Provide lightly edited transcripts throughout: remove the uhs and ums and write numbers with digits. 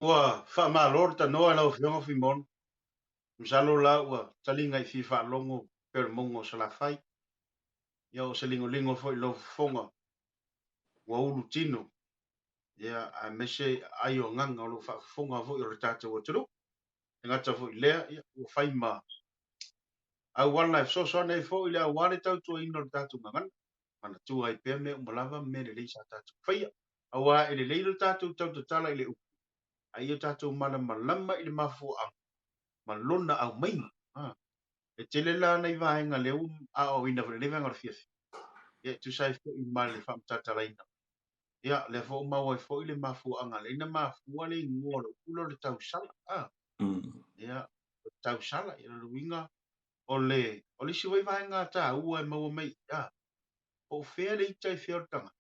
Ua faamalo le tanoa i lau Afioga Fuimaono. Masalo la ua taliga i fia faalogo pei o le mauga o Salafai. Ia o se ligoligo foi i lou fofoga ua ulu tino, ia aemaise ai o agaga o lo o faafofoga foi o le tatou atunuu. E gata foi i lea, ia ua fai ma auala e fesoasoani ai foi le aua le tautuaina o le tatou gagana. Manatua ai pea mea uma lava ma mea lelei sa tatou faia. Aua e lelei lo tatou tautatala i le upu, a ia tatou malamalama i le mafuaaga ma lona aumaiga. A, e tele la nai vaega lea ua aoaoina foi i lenei vaega o le fiafia, ia e tusa ai foi ma le faamatalaina. Ia, lea foi ua maua ai foi le mafuaaga lea na mafua le igoa o le upu lea o le tausala. A, ia, o le tausala, ia o le uiga o le, o le isi foi vaega taua e maua mai, a, po o fea le ita i fea o le tagata,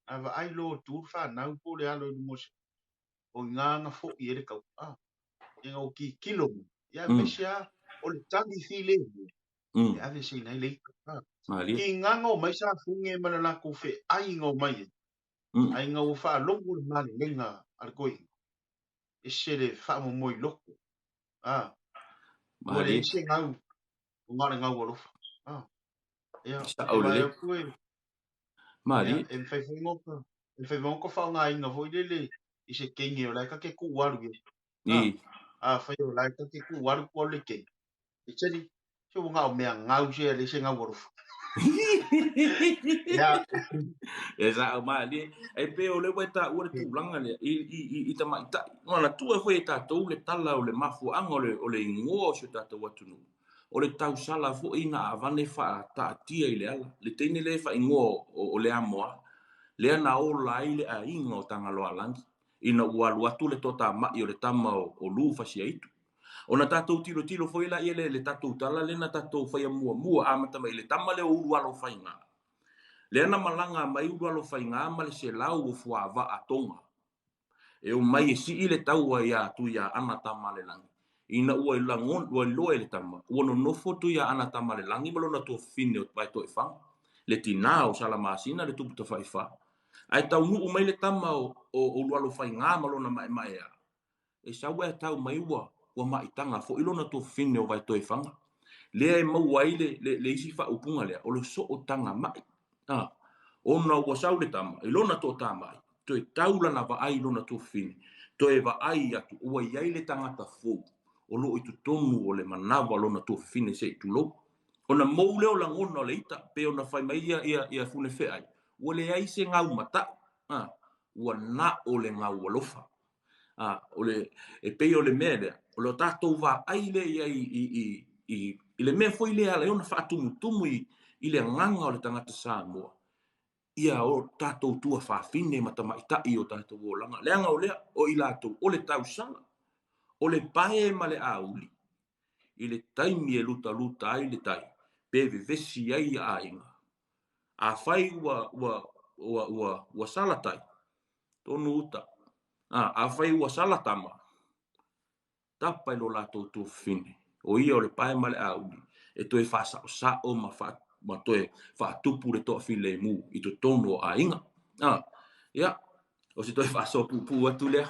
a vaai loa tu le fanau po o le alo i luga o se, o i ina na foi ai le taua, a, ina ua tilotilo mai, ia aemaise lava o le tali filemu e aveeseina ai le ita. A, tiga na omai Safune ma le latou feai na omai ai, ae ina ua faalogo le malelega a le toeaina, ese le faamomoe i loto, a, ua leai se gau, ua na o le gau alofa. A, ia, e vaai atu e, ia, e mafai foi ona, e mafai foi ona faaaogaina foi lele i se teine o la e ta te tuu alu i ai. A, afai o la e ta te tuu alu, tuu alu le teine. E tali, se ua na o mea gau se e leai se gau alofa. Ia. E sa'o malie. E pei o lea ua e taua le tulaga lea i, i, i, i tamaitai. Manatua foi e tatou le tala o le mafuaaga o le, o le igoa o si o tatou atunuu. O le tausala foi na avane faataatia i le ala. Le teine lea e faaigoa o, o Leamoa, lea na ola ai le aiga o Tagaloaalagi ina ua alu atu le toatamai o le tama o, o Lufasiaitu. Ona tatou tilotilo foi laia le, le tatou tala lea na tatou faia muamua, amata mai i le tama lea o Ulualofaiga. Lea na malaga mai Ulualofaiga ma le 100 o fuavaa Tonga e omai e sii le taua iā Tuiaana Tamalelagi. Ina ua lagon, ua iloa e le tama, ua nonofo Tuiaana Tamalelagi ma lona tuafafine o Vaetoefaga, le tinā o Salamasina le tupu tafaifa. Ae taunuu mai le tama o, o Ulualofaiga ma lona maemaea, E sau ae tau mai ua ua maitaga foi lona tuafafine o Vaetoefaga. Lea e maua ai le, le, le isi faaupuga lea, o le sootaga mai. A, ona ua sau le tama i lona toatamai, toe tau lana vaai i lona tuafafine, toe vaai atu ua i ai le tagata fou o lo o i totonu o le manava o lona tuafafine se i tulou. Ona mou lea o lagona o le ita, pei ona fai mai ia, ia, ia Funefeai, ua leai se gau mataʻu, a, ua na o le gau alofa. A, o le, e pei o le mea lea, o lo tatou vaai lea i ai i, i, i, i le mea foi lea ala ai ona faatumutumu i, i le agaga o le tagata Samoa, ia o tatou tuafafine ma tamaitai o tatou olaga. Leaga o lea, o i latou, o le tausala, o le pae ma le auli, i le taimi e lutaluta ai le tai, pe vevesi ai ia aiga. Afai ua, ua, ua, ua, ua sala tai, tonu uta. A, afai ua sala tama, tapa i lo latou tuafafine, o ia o le pae ma le auli, e toe faasaosao ma, fa, ma toe faatupu le toafilemu i totonu o aiga. A, ia, o se toe faasoa puupuu atu lea.